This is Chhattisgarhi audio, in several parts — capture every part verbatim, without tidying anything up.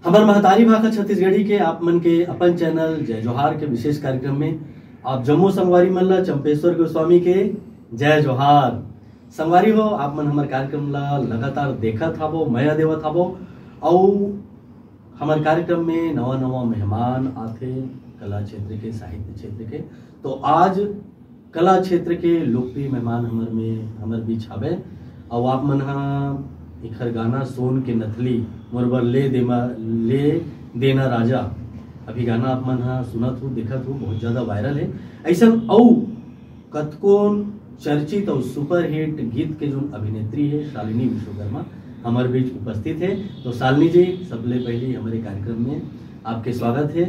हमर महतारी भाखा छत्तीसगढ़ी के आप मन के अपन चैनल जय जोहार के विशेष कार्यक्रम में आप जम्मो संगवारी मन ला चंपेश्वर गोस्वामी के जय जोहार। संगवारी हो, आप मन हमर कार्यक्रम ला लगातार देखत हावो, मया देवत हावो, अउ हमर कार्यक्रम में नवा नवा मेहमान आथे कला क्षेत्र के, साहित्य क्षेत्र के। तो आज कला क्षेत्र के लोकप्रिय मेहमान हमर में, हमर बीच हवे। अउ आप मन हा एखर गाना सोन के नथली मोर बर ले देमा, ले देना राजा, अभी गाना आप मन हा सुनत हो, देखत हो, बहुत ज्यादा वायरल है। ऐसन अउ कतकोन चर्चित अउ सुपरहिट गीत के जोन अभिनेत्री है शालिनी विश्वकर्मा हमर बीच उपस्थित है। तो शालिनी जी, सबले पहले हमारे कार्यक्रम में आपके स्वागत है।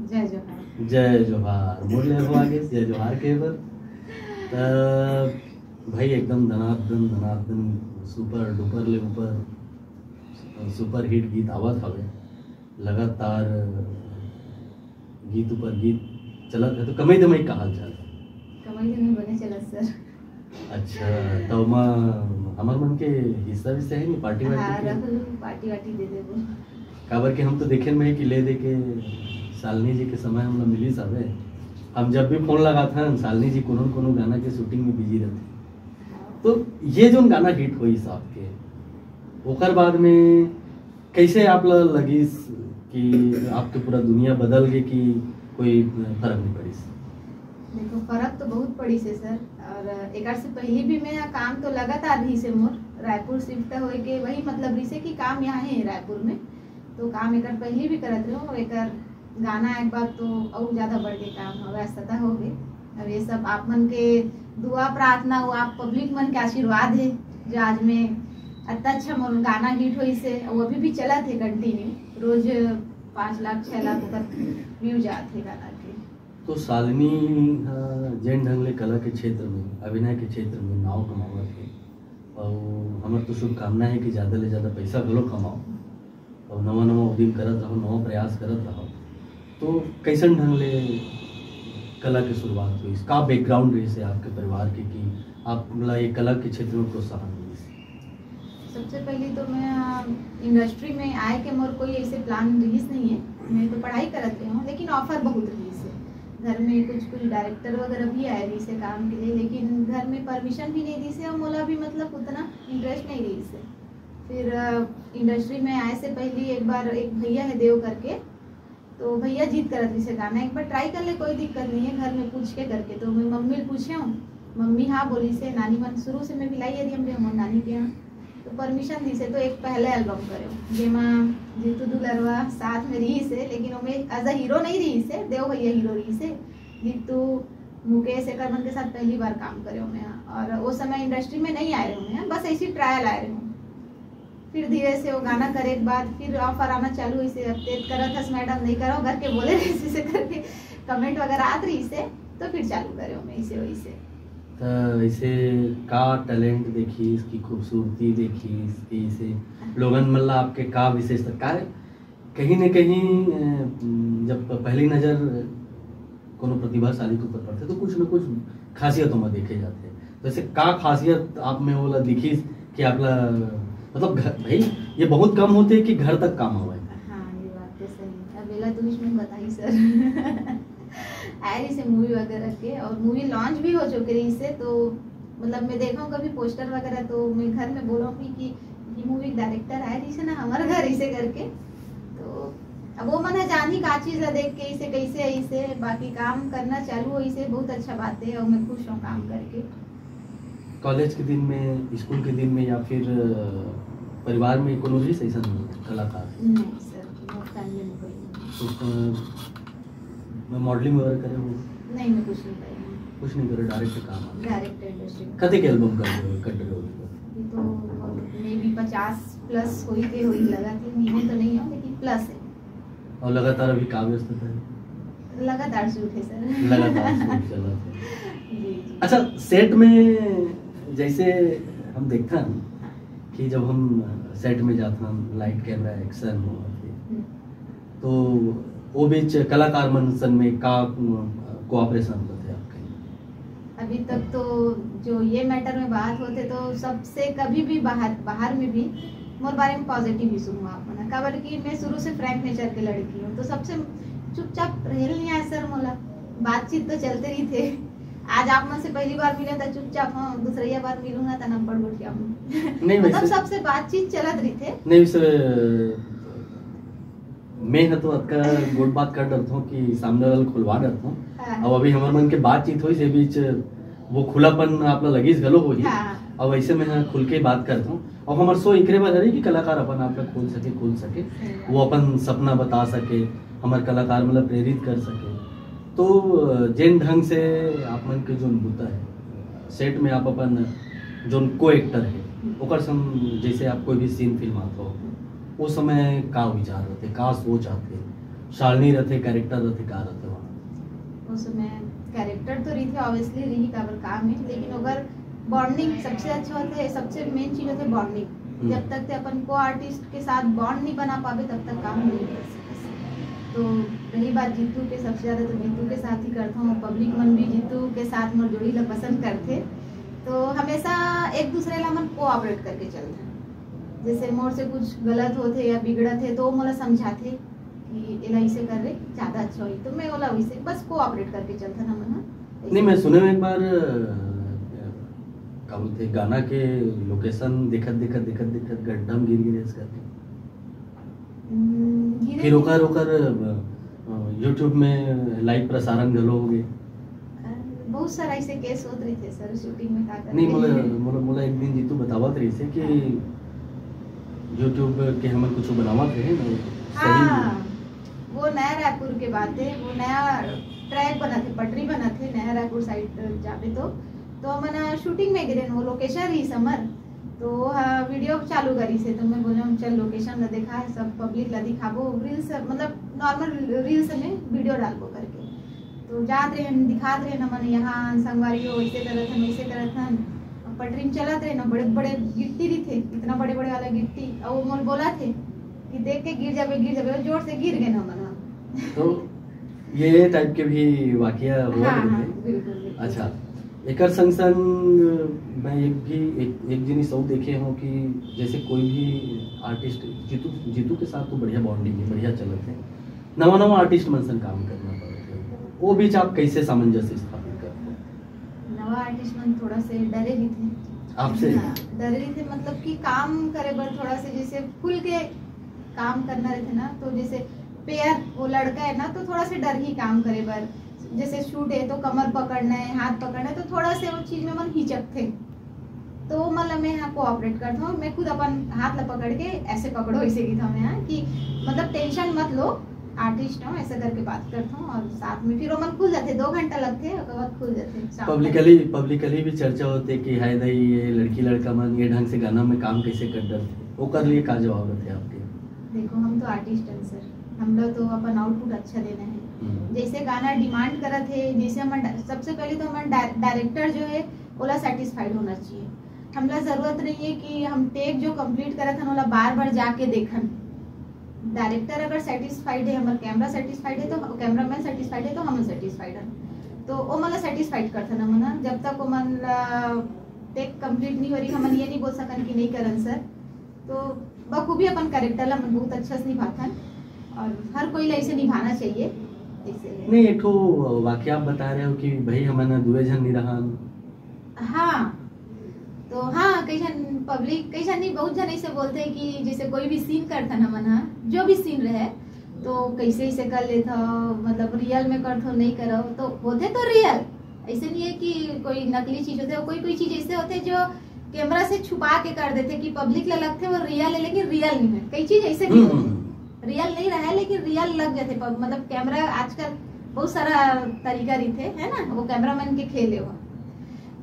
जय जोहार। जय जोहार। मोर ले हो आगे जय जोहार के बर। त भाई एकदम दनादन, दनादन, सुपर डुपर ले ऊपर सुपरहिट गीत आवत हवे, लगातार गीत ऊपर गीत चलत है, तो कमाई धमाई का हाल चाल है? कमाई धमाई बने चलत सर। अच्छा, तो ओमा हमर मन के हिस्सा विस्सा है नहीं, पार्टी वार्टी हाँ, के? रख लूँ, पार्टी वार्टी दे देबो। काबर के हम तो देखे में कि ले दे के शालिनी जी के समय हमला मिलिस हवे। हम जब भी फोन लगाथन, शालिनी जी कोनो न कोनो गाना के शूटिंग में बिजी रहते। तो ये जोन गाना हिट होइस आपके, ओकर बाद में कैसे आप ला लगिस कि आपके पूरा दुनिया बदल गए कि कोई फर्क नहीं पड़िस? देखो, फर्क तो बहुत पड़िस है सर। और एकर से पहले भी मैं काम तो लगातार रहिस है मोर, रायपुर शिफ्ट होए के वही मतलब रहिस है कि काम यहाँ है रायपुर में, तो काम एकर पहले भी करत रहूँ। एकर गाना एक बार तो अउ ज्यादा बढ़ के काम हवे, व्यस्तता हो गई। अब ये सब आप मन के दुआ प्रार्थना अउ आप पब्लिक मन के आशीर्वाद है जो आज मैं अतना अच्छा मोर गाना हिट होइस है, अउ अभी भी चलत है कंटिन्यू, रोज पाँच लाख छह लाख ओकर व्यूज आत है गाना के। तो शालिनी ह जेन ढंग ले कला के क्षेत्र में, अभिनय के क्षेत्र में नाव कमावत है, अउ हमर तो शुभकामना है कि ज्यादा ले ज्यादा पैसा घलो कमाओ, अउ नवा नवा उद्यम करत रहो, नवा प्रयास करत रहो। तो कैसन ढंग ले कला के शुरुआत हुई, का बैकग्राउंड रहिस है आपके परिवार के कि आप ला ये कला के क्षेत्र में प्रोत्साहन मिलिस? सबसे पहले तो मैं इंडस्ट्री में आए के मोर कोई ऐसे प्लान रहिस नहीं है। मैं तो पढ़ाई करत रहे हूँ, लेकिन ऑफर बहुत रहिस है। घर में कुछ कुछ डायरेक्टर वगैरह भी आए रहिस है काम के लिए, लेकिन घर में परमिशन भी नहीं दिस है और मोला भी मतलब उतना इंटरेस्ट नहीं रहिस है। फिर इंडस्ट्री में आए से पहले एक बार एक भैया है देव करके, तो भैया जिद करत रहिस है गाना एक बार ट्राई कर ले, कोई दिक्कत नहीं है, घर में पूछ के करके। तो मैं मम्मी ले पूछे हूँ, मम्मी हाँ बोलिस है। नानी मन शुरू से मैं भिलाई एरिया में रहे हूँ नानी के यहाँ, तो परमिशन दिस है। तो एक पहले एल्बम करे हूँ जेमा जीतू दुलरवा साथ में रहिस है, लेकिन ओमे एज अ हीरो नहीं रहिस है, देव भैया हीरो रहिस है। जीतू, मुकेश एकर मन के साथ पहली बार काम करे हूँ मैं, और वो समय इंडस्ट्री में नहीं आए रहे हूँ मैं, बस ऐसी ट्रायल आए रहे हूँ। फिर धीरे से वो गाना करे के बाद फिर ऑफर आना चालू होइस है, अब तें करत हस मैडम, नहीं करो घर के बोले रहिस है करके कमेंट वगैरह आत रहिस है, तो फिर चालू करे हूँ मैं इसे वैसे। तो इसे का टैलेंट देखिस कि खूबसूरती देखिस कि इसे लोगन मन ला आपके का विशेषता का? कहीं ना कहीं अ, जब पहली नजर कोनो प्रतिभाशाली के ऊपर पड़थे तो कुछ न कुछ खासियत ओमा देखे जाथे। तो ऐसे का खासियत आप में ओला दिखिस कि आप ला, मतलब घर, भाई ये बहुत कम होथे कि घर तक काम आवे। हाँ, ये बात तो सही है। अब एला तो कुछ मैं बताई सर। आए रहिस है मूवी वगैरह के और मूवी लॉन्च भी हो चुके रहिस है, तो मतलब मैं देखा हूँ कभी पोस्टर वगैरह तो मैं घर में बोला हूँ कि ये मूवी डायरेक्टर आए रहिस है ना हमारे घर, इसे करके। तो अब वो मन है जानी का चीज है देख के इसे कैसे है इसे, बाकी काम करना चालू हो इसे बहुत अच्छा बात है और मैं खुश हूँ काम करके। कॉलेज के दिन में, स्कूल के दिन में या फिर अ, परिवार में कोनो रहिस ऐसन कलाकार? नहीं सर, वो फैमिली में कोई नहीं। तो अ, मैं मॉडलिंग वगैरह करे हूँ? नहीं, मैं कुछ नहीं करी हूँ। कुछ नहीं करे, डायरेक्ट काम आ गया। डायरेक्ट इंडस्ट्री में। कते के एल्बम कर रहे हो, कर रहे हो? ये तो मे बी पचास प्लस होई के होई लगा थी, मीने तो नहीं हो लेकिन प्लस है। और लगातार अभी का व्यस्तता है? लगातार शूट है सर। लगातार शूट चला था। जी जी। अच्छा, सेट में जैसे हम देखथन कि जब हम सेट में जाथन, लाइट कैमरा एक्शन हो, हम्म। तो वो बीच कलाकार मन सन में का कोऑपरेशन होथे आपके? अभी तक तो जो ये मैटर में बात होते तो सबसे कभी भी बाहर, बाहर में भी मोर बारे में पॉजिटिव ही सुनहू आप मन ह, काबर कि मैं शुरू से फ्रैंक नेचर के लड़की हूँ, तो सबसे चुपचाप रहल नहीं आए सर मोला। बातचीत तो चलते रहिथे। आज आप मन से पहली बार मिले तो चुपचाप, हाँ, दूसरैया बार मिलूंगा तो नंबर गोठियाहूँ। नहीं, मतलब वैसे सबसे बातचीत चलत रहिथे। नहीं, वैसे मैं ह तो अतका गोठ बात कर डरथों कि सामने वाला ल खोलवा डरथों। हाँ। अब अभी हमर मन के बातचीत होइस, ए बीच वो खुलापन आप ला लगिस घलो होही। हाँ। अब ऐसे मैं ह खुल के बात करथों। अब हमर शो इकरे बर हरे कि कलाकार अपन आप ला खोल सके, खोल सके, सही बात। वो अपन सपना बता सके, हमर कलाकार मन ला प्रेरित कर सके। तो, अ, जेन ढंग से आप मन के जोन बूता है, सेट में आप अपन जोन को एक्टर है, ओकर संग जैसे आप कोई भी सीन फिल्मात हो, ओ समय का विचार रथे, का सोच आथे, शालिनी रथे, कैरेक्टर रथे, का रथे वहाँ? ओ समय कैरेक्टर तो रहिथे, ऑब्वियसली रही, काबर काम है, लेकिन अगर बॉन्डिंग सबसे अच्छा होथे, सबसे मेन चीज होथे बॉन्डिंग। हम्म। जब तक ते अपन को आर्टिस्ट के साथ बॉन्ड नहीं बना पाबे, तब तक काम नहीं कर सकते। तो रही बात जीतू के, सबसे ज्यादा तो जीतू के साथ ही करता हूँ, पब्लिक मन भी जीतू के साथ मोर जोड़ी ला पसंद करथे। तो हमेशा एक दूसरे ला मन कोऑपरेट करके चलथन। जैसे मोर से कुछ गलत होथे या बिगड़त हे, तो वो मोला समझाथे कि एला इसे कर रे, ज्यादा अच्छा होही, तो मैं ओला वैसे बस कोऑपरेट करके चलथन हमन ह। नहीं, मैं सुने में एक बार, अ, का बोलथे, गाना के लोकेशन देखत, देखत, देखत, देखत गड्ढा में गिर गिरे इस करके। हम्म, गिरे फिर नहीं। ओकर, ओकर, अ, YouTube में लाइव प्रसारण घलो हो गए। अ, बहुत सारा ऐसे केस होत रहिथे सर, शूटिंग में का करथे। नहीं, मोला, मोला, मोला एक दिन जीतू बतावत रहिसे कि हाँ। YouTube के हमन कुछ बनावत रहे ना, सही में। हाँ, वो नया रायपुर के बात है, वो नया ट्रैक बनत हे, पटरी बनत हे नया रायपुर साइड जाबे तो, तो हमन शूटिंग में गिरेन, वो लोकेशन रहिस हमर, तो वो ह वीडियो चालू करिस हे, तो मैं बोले, "चल लोकेशन ला देखा, सब पब्लिक ला दिखाबो, रील्स, मतलब नॉर्मल रील्स में वीडियो डालबो," करके। तो जात रहेन, दिखात रहेन हमन, "यहाँ संगवारी हो, ऐसे करत हन, वैसे करत हन।" अब पटरी में चलत रहेन, बड़े बड़े गिट्टी रहिथे, इतना बड़े बड़े वाला गिट्टी, और वो मोर बोलत हे कि, "देख के गिर जाबे, गिर जाबे," जोर से गिर गेन हमन ह। तो ये टाइप के भी वाकया हुआ हाँ, करथे। हाँ, बिल्कुल, बिल्कुल। अच्छा, एकर संग संग मैं एक भी, एक, एक जिनिस अउ देखे हूँ कि जैसे कोई भी आर्टिस्ट, जीतू, जीतू के साथ तो बढ़िया बॉन्डिंग है, बढ़िया चलत है, नवा नवा आर्टिस्ट मन संग काम करना पड़त है, वो बीच आप कैसे सामंजस्य स्थापित करते हो? नवा आर्टिस्ट मन थोड़ा से डरे रहिथे। आपसे? हाँ, डरे रहिथे, मतलब कि काम करे बर थोड़ा से जैसे खुल के काम करना रहिथे ना, तो जैसे पेयर वो लड़का है ना, तो थोड़ा से डरही काम करे बर। जैसे शूट है तो कमर पकड़ना है, हाथ पकड़ना है, तो थोड़ा से वो चीज में मन हिचकथे। तो मतलब मैं यहाँ कोऑपरेट करता हूँ, मैं खुद अपन हाथ ला पकड़ के ऐसे पकड़ो, ऐसे की था मैं यहाँ कि मतलब टेंशन मत लो, आर्टिस्ट हूँ, ऐसा करके बात करता हूँ और साथ में फिर वो मन खुल जाते, दो घंटा लगते हैं, ओकर बाद खुल जाते हैं, शाम तक। पब्लिकली, पब्लिकली भी चर्चा होते कि हाय दई, ये लड़की लड़का मन ये ढंग से गाना में काम कैसे कर डरथे, ओकर लिए का जवाब रहते आपके? देखो, हम तो आर्टिस्ट हैं सर, हम लोग तो अपन आउटपुट अच्छा देना है। हम्म। जैसे गाना डिमांड करत है, जैसे हम डा-, सबसे पहले तो हमारा डाय-, डायरेक्टर जो है, ओला सेटिस्फाइड होना चाहिए। हमला जरूरत नहीं है कि हम टेक जो कंप्लीट करत हन, ओला बार बार जाके देखन। डायरेक्टर अगर सेटिस्फाइड है, हमार कैमरा सेटिस्फाइड है, तो कैमरामैन सेटिस्फाइड है, तो हम सेटिस्फाइड हन। तो ओ मन ला सेटिस्फाइड करथन हमन ह। जब तक ओ मन ला टेक कंप्लीट नहीं हो रही, हमन ये नहीं बोल सकन कि नहीं करन सर। तो बखूबी अपन कैरेक्टर ला हमन बहुत अच्छा से निभाथन और हर कोई ला ऐसे निभाना चाहिए। ऐसे है। नहीं, एक ठो वाकया आप बता रहे हो कि भाई हमन दुए झन नहीं रहन। हाँ, तो हाँ, कई झन पब्लिक, कई झन नहीं, बहुत झन ऐसे बोलते हैं कि जैसे कोई भी सीन करथन हमन ह, जो भी सीन रहे, तो कैसे ऐसे कर लेथव, मतलब रियल में करथव, नहीं करव, तो होथे तो रियल, ऐसे नहीं है कि कोई नकली चीज होथे। कोई कोई चीज ऐसे होथे जो कैमरा से छुपा के कर देथे कि पब्लिक ला लगथे वो रियल है, लेकिन रियल नहीं है। कई चीज ऐसे भी हम्म, होथे, हम्म। रियल नहीं रहे लेकिन रियल लग जाथे, प-, मतलब कैमरा आजकल बहुत सारा तरीका रहिथे, है ना, वो कैमरामैन के खेल है वो।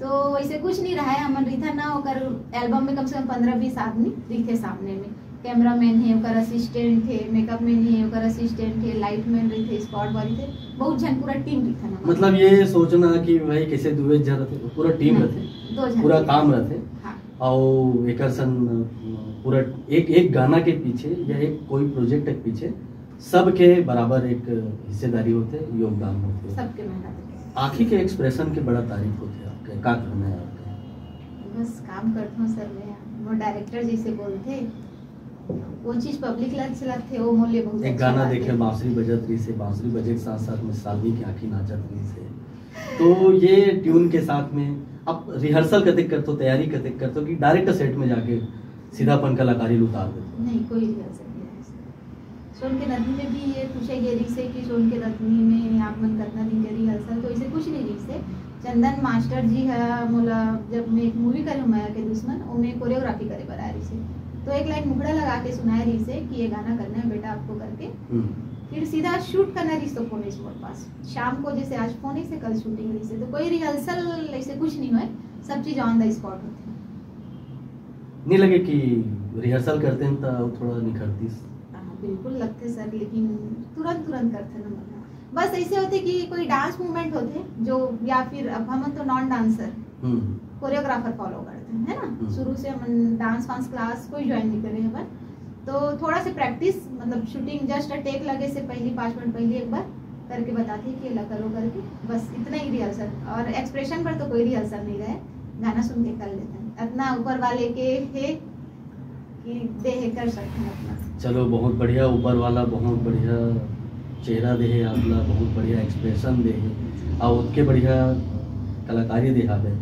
तो वैसे कुछ नहीं रहा है, हमन रहिथन ना, ओकर एल्बम में कम से कम पन्द्रह बीस आदमी रहिथे सामने में। कैमरामैन है, ओकर असिस्टेंट है, मेकअप मैन है, ओकर असिस्टेंट है, लाइट मैन रहिथे, स्पॉट बॉय रहिथे, बहुत झन, पूरा टीम रहिथन हमन। मतलब ये सोचना कि भाई कैसे दुए झन रहिथे, पूरा टीम नहीं, रहिथे, दो झन पूरा रहिथे। काम रहिथे। हाँ। और एकर संग पूरा एक, एक गाना के पीछे या एक कोई प्रोजेक्ट के पीछे सबके बराबर एक हिस्सेदारी होथे, योगदान होथे। सबके मेहनत होथे। आँखी के एक्सप्रेशन के बड़ा तारीफ होथे आपके, का कहना है आपका? बस काम करथों सर, मैं, वो डायरेक्टर जैसे बोलथे, वो चीज पब्लिक ला अच्छा लगथे, वो मोर लिए बहुत एक अच्छा गाना बात देखे, है। बांसुरी बजत रही से, बांसुरी बजे के साथ साथ में सालनी की आंखी नाचत रही से। तो ये ट्यून के साथ में आप रिहर्सल कतेक करते हो, तैयारी कतेक करते हो कि डायरेक्ट सेट में जाके सीधा अपन कलाकारी उतार देते हो? नहीं, कोई रिहर्सल नहीं है। सोन के नथनी में भी ये पूछे गे रही से कि सोन के नथनी में आप मन कितना दिन के रिहर्सल, तो इसे कुछ नहीं रही से। चंदन मास्टर जी है मोला, जब मैं एक मूवी करे हूँ माया के दुश्मन, ओमे कोरियोग्राफी करे बर आ रही से, तो एक लाइन मुखड़ा लगा के सुनाए रही से कि ये गाना करना है बेटा आपको करके। हम्म। फिर सीधा शूट करना रही तो फोन इस मोर पास, शाम को जैसे आज फोन से कल शूटिंग रही से, तो कोई रिहर्सल ऐसे कुछ नहीं हुए, सब चीज ऑन द स्पॉट होती है। नहीं लगे कि रिहर्सल करते हैं तो थोड़ा निखरतीस? हाँ, बिल्कुल लगते सर, लेकिन तुरंत तुरंत करते ना मना। बस ऐसे होते कि कोई डांस मूवमेंट होते जो, या फिर अब हम तो नॉन डांसर हम्म। कोरियोग्राफर फॉलो करते हैं, है ना? हम्म। शुरू से हम डांस वांस क्लास कोई ज्वाइन नहीं करे हैं, तो थोड़ा से प्रैक्टिस, मतलब शूटिंग जस्ट टेक लगे से पहली पाँच मिनट पहले एक बार करके बताते कि ये करो करके, बस इतना ही रिहर्सल। और एक्सप्रेशन पर तो कोई रिहर्सल नहीं रहे, गाना सुन के कर लेते हैं। इतना ऊपर वाले के है कि दे है, कर सकते हैं अपना। चलो, बहुत बढ़िया, ऊपर वाला बहुत बढ़िया चेहरा दे है आपला, बहुत बढ़िया एक्सप्रेशन दे है, और उतके बढ़िया कलाकारी दे हावे।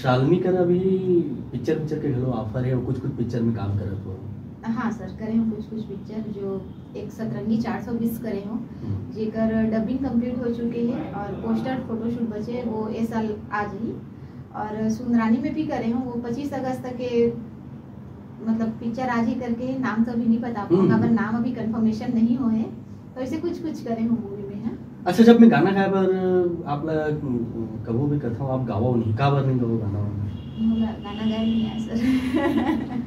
शालिनी कर अभी पिक्चर पिक्चर के घलो ऑफर है, वो कुछ कुछ पिक्चर में काम करत हो। हाँ सर, करे हूँ कुछ कुछ पिक्चर, जो एक सतरंगी चार सौ बीस करे हूँ, हम्म। जेकर डबिंग कंप्लीट हो चुके है और पोस्टर फोटोशूट बचे, वो ए साल आ जाही। और सुंदरानी में भी करे हूँ, वो पच्चीस अगस्त के मतलब पिक्चर आज ही करके, नाम तो अभी नहीं पता आपको, हम्म। काबर नाम अभी कंफर्मेशन नहीं हुए है, तो ऐसे कुछ कुछ करे हूँ मूवी में है। अच्छा, जब मैं गाना गाए बर आप ला कभू भी कथव, आप गावो नहीं, काबर नहीं गावो गाना वाना? मोला गाना गाए नहीं आए सर।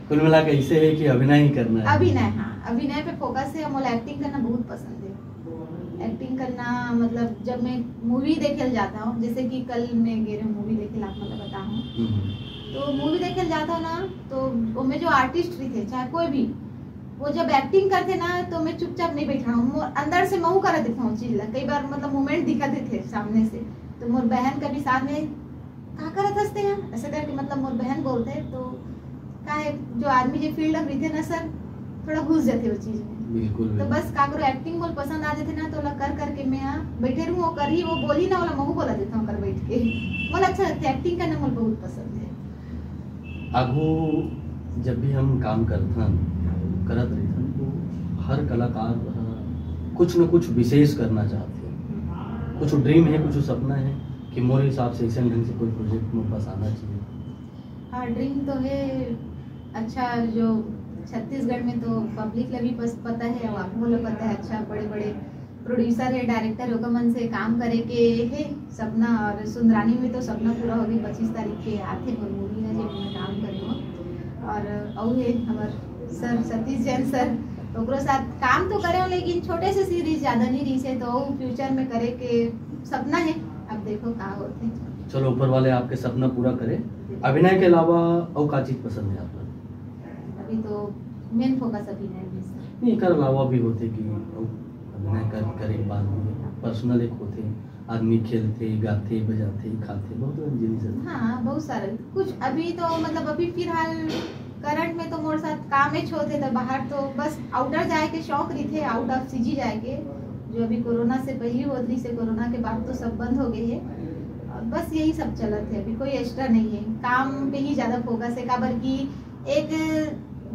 कुल मिला के ऐसे है कि अभिनय ही करना है। अभिनय, हाँ, अभिनय पे फोकस है। मोला एक्टिंग करना बहुत पसंद है। एक्टिंग करना मतलब जब मैं मूवी देखे ल जाता हूँ, जैसे कि कल मैं गे रहे मूवी देखे ल, आप मतलब बताऊँ, हम्म। तो मूवी देखे ल जाता हूँ ना, तो वो में जो आर्टिस्ट भी थे चाहे कोई भी, वो जब एक्टिंग करते ना तो मैं चुपचाप नहीं बैठा हूँ, मोर अंदर से महू कर देता हूँ चीज ला। कई बार मतलब मूवमेंट दिखा देते सामने से, तो मोर बहन कभी साथ में का करत हंसते हैं ऐसे करके, मतलब मोर बहन बोलते हैं, तो का है, जो आदमी जो फील्ड में रहिथे ना सर, थोड़ा घुस जाते वो चीज में। बिल्कुल, तो बिल्कुल। बस काकरो एक्टिंग मोर पसंद आ जाते ना, तो ओला कर करके मैं यहाँ बैठे रहूँ, वो करही, वो बोली ना, ओला महू बोला देता हूँ कर बैठ के। मोला अच्छा लगता है, एक्टिंग करना मोला बहुत पसंद है। आगू जब भी हम काम करथन, करत रहिथन, तो हर कलाकार ह कुछ न कुछ विशेष करना चाहथे। कुछ ड्रीम है, कुछ सपना है कि मोर हिसाब से ऐसे ढंग से कोई प्रोजेक्ट मोर पास आना चाहिए। हाँ, ड्रीम तो है। अच्छा, जो छत्तीसगढ़ में तो पब्लिक ला भी पस-, पता है, और आपको लोग पता है, अच्छा, बड़े बड़े प्रोड्यूसर है, डायरेक्टर, ओकर मन से काम करे के है सपना, और सुंदरानी में तो सपना पूरा होगी। पच्चीस तारीख के आथे मोर मूवी है, जेमे मैं काम करे हूँ। और अउ है हमर सर सतीश जैन सर, ओकरो साथ काम तो करे हूँ, लेकिन छोटे से सीरीज, ज्यादा नहीं रही से, तो फ्यूचर में करे के सपना है। अब देखो का होथे। चलो, ऊपर वाले आपके सपना पूरा करे। अभिनय के अलावा अउ का चीज पसंद है आपको? अभी तो मेन फोकस अभिनय में सर। नहीं, एकर अलावा भी होथे कि अउ अभिनय कर, करे के बाद भी पर्सनल एक होथे, आदमी खेलथे, गाथे, बजाथे, खाथे, बहुत सारी जिनिस है। हाँ, बहुत सारे कुछ। अभी तो मतलब अभी फिलहाल करंट में तो मोर साथ काम ही होथे, तो बाहर तो बस आउटर जाए के शौक रहिथे, आउट ऑफ सीजी जाए के। जो अभी कोरोना से पहले होत रही से, कोरोना के बाद तो सब बंद हो गए है। और बस यही सब चलत है, अभी कोई एक्स्ट्रा नहीं है, काम पे ही ज्यादा फोकस है। काबर कि एक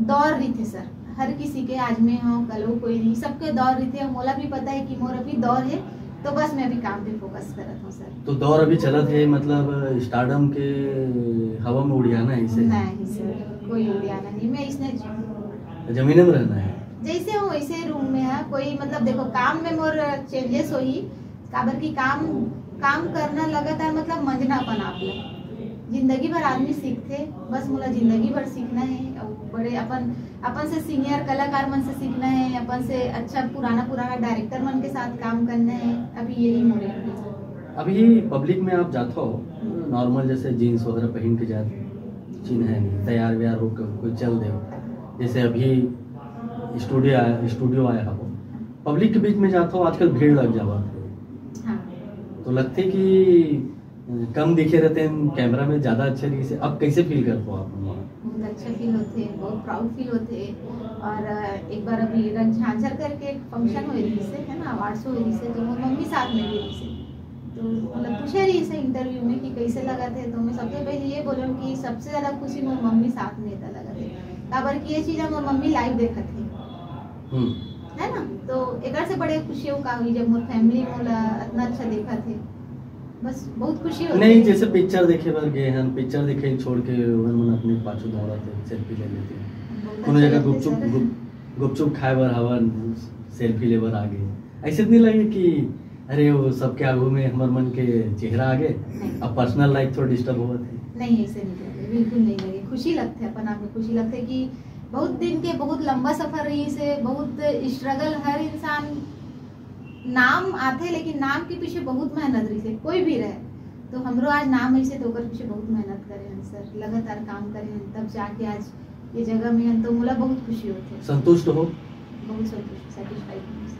दौर रहिथे सर, हर किसी के, आज मैं हूँ, कल वो कोई नहीं, सबके दौर रहिथे। मोला भी पता है कि मोर अभी दौर है, तो बस मैं अभी काम पे फोकस करत हूँ सर। तो दौर अभी चलत है, मतलब स्टारडम के हवा में उड़ियाना है इसे? नहीं सर, कोई उड़ियाना नहीं, मैं इसने जमीन में रहना है। जैसे हूँ वैसे रूम में है। कोई मतलब देखो, काम में मोर चेंजेस होही, काबर कि काम, काम करना लगातार मतलब मंजना अपन आप ला। जिंदगी भर आदमी सीखथे, बस मोला जिंदगी भर सीखना है। और बड़े अपन, अपन से सीनियर कलाकार मन से सीखना है, अपन से अच्छा पुराना पुराना डायरेक्टर मन के साथ काम करना है। अभी यही मोरे। अभी पब्लिक में आप जाथो, नॉर्मल जैसे जीन्स वगैरह पहन के जात, चिन्ह है नहीं, तैयार व्यार होकर कोई चल दे, जैसे अभी स्टूडियो आया, स्टूडियो आया हो, पब्लिक के बीच में जाथो, आजकल भीड़ लग जावा, हाँ। तो लगथे कि कम दिखे रहते हैं कैमरा में, ज्यादा अच्छे दिखे। अब कैसे फील करते हो आप वहाँ? अच्छा फील होथे, बहुत प्राउड फील होथे। और अ, एक बार अभी रंग झांझर करके एक फंक्शन होए रहिस हे, है ना, अवार्ड शो होए रहिस हे, तो मोर मम्मी साथ में भी रहिस हे। तो मतलब पूछे रहिस हे इंटरव्यू में कि कैसे लगथे, तो मैं सबसे पहले ये बोलूँ कि सबसे ज्यादा खुशी मोर मम्मी साथ में त लगथे, काबर कि ये चीज मोर मम्मी लाइव देखत हे, हम्म। है ना। तो एकर से बड़े खुशी हो का हुई जब मोर फैमिली मोला इतना अच्छा देखत हे, बस बहुत खुशी होथे। नहीं, जैसे पिक्चर देखे बर गए हैं, पिक्चर देखे छोड़ के उमर मन अपने पाछू दौड़त हे, सेल्फी ले लेते हैं। बहुत कोनो अच्छा जगह लगथे गुपचुप सर। गुप, गुपचुप खाए बर हवन, सेल्फी ले बर आगे, ऐसे नहीं लगे कि अरे वो सबके आगू में हमर मन के चेहरा आगे, नहीं। अब पर्सनल लाइफ थोड़ा डिस्टर्ब होवत हे। नहीं, ऐसे नहीं लगे, बिल्कुल नहीं लगे। खुशी लगथे, अपन आप में खुशी लगथे कि बहुत दिन के, बहुत लंबा सफर रहिस हे, बहुत स्ट्रगल। हर इंसान नाम आथे, लेकिन नाम के पीछे बहुत मेहनत रहिस हे, कोई भी रहे। तो हमरो आज नाम ऐसे तो ओकर पीछे बहुत मेहनत करे हैं सर, लगातार काम करे हैं, तब जाके आज ये जगह में हैं, तो मोला बहुत खुशी होथे। संतुष्ट हो? बहुत संतुष्ट, सेटिस्फाइड हूँ सर।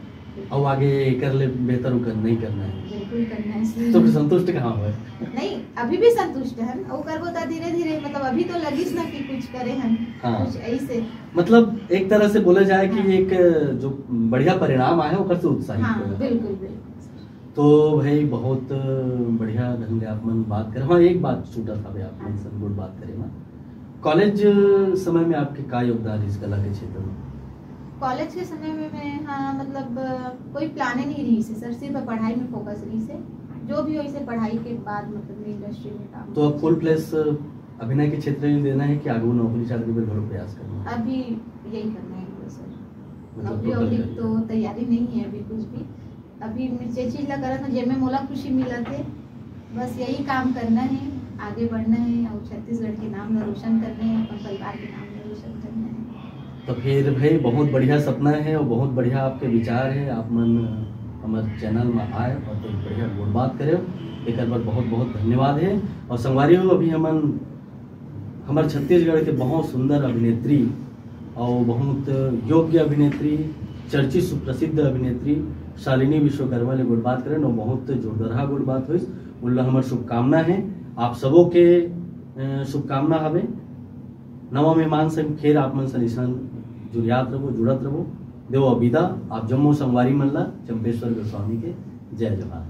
अब आगे एकर ले बेहतर उ कर, नहीं करना है, बिल्कुल करना है सर। तो फिर संतुष्ट कहाँ हो? नहीं, अभी भी संतुष्ट है, वो करबो ता धीरे धीरे, मतलब अभी तो लगिस ना कि कुछ करे हैं, हाँ। कुछ ऐसे। मतलब एक तरह से बोला जाए कि हाँ। एक जो बढ़िया परिणाम आए ओकर से उत्साहित हाँ, हो। बिल्कुल बिल्कुल। तो भाई बहुत बढ़िया ढंग से आप मन बात करे। हाँ, एक बात छूटा था भाई आप मन से गुड बात करे ना, कॉलेज समय में आपके का योगदान इस कला के क्षेत्र में? कॉलेज के समय में मैं, हाँ, मतलब कोई प्लान ही नहीं रहिस हे सर, सिर्फ पढ़ाई में फोकस रहिस हे। जो भी होइस हे पढ़ाई के बाद, मतलब मैं इंडस्ट्री में काम। तो अब फुल प्लेस अभिनय के क्षेत्र में देना है कि आगे नौकरी चाकरी पर घणो प्रयास करना है? अभी यही करना है सर। मतलब नौकरी total वोकरी career। तो तैयारी नहीं है अभी कुछ भी। अभी मैं जे चीज ला करत हूँ, जेमे मोला खुशी मिलत हे, बस यही काम करना है, आगे बढ़ना है और छत्तीसगढ़ के नाम ला रोशन करना है, अपन परिवार के नाम ला रोशन करना है। तो फिर भाई बहुत बढ़िया सपना है और बहुत बढ़िया आपके विचार है। आप मन हमर चैनल में आए और तो बढ़िया गुड बात करे, एकर बर बहुत बहुत धन्यवाद है। और संगवारी हो, अभी हमन हमर छत्तीसगढ़ के बहुत सुंदर अभिनेत्री और बहुत योग्य अभिनेत्री, चर्चित सुप्रसिद्ध अभिनेत्री शालिनी विश्वकर्मा ले गुड बात करें और बहुत जोरदार गुड बात हुई। उल्ला हमर शुभकामना है, आप सबों के अ, शुभकामना हवे। नवा मेहमान संग फेर आप मन सन इसन जुरियात रहो, जुड़त रहो। देव विदा आप जम्मो संगवारी मन ला चंपेश्वर गोस्वामी के जय जोहार।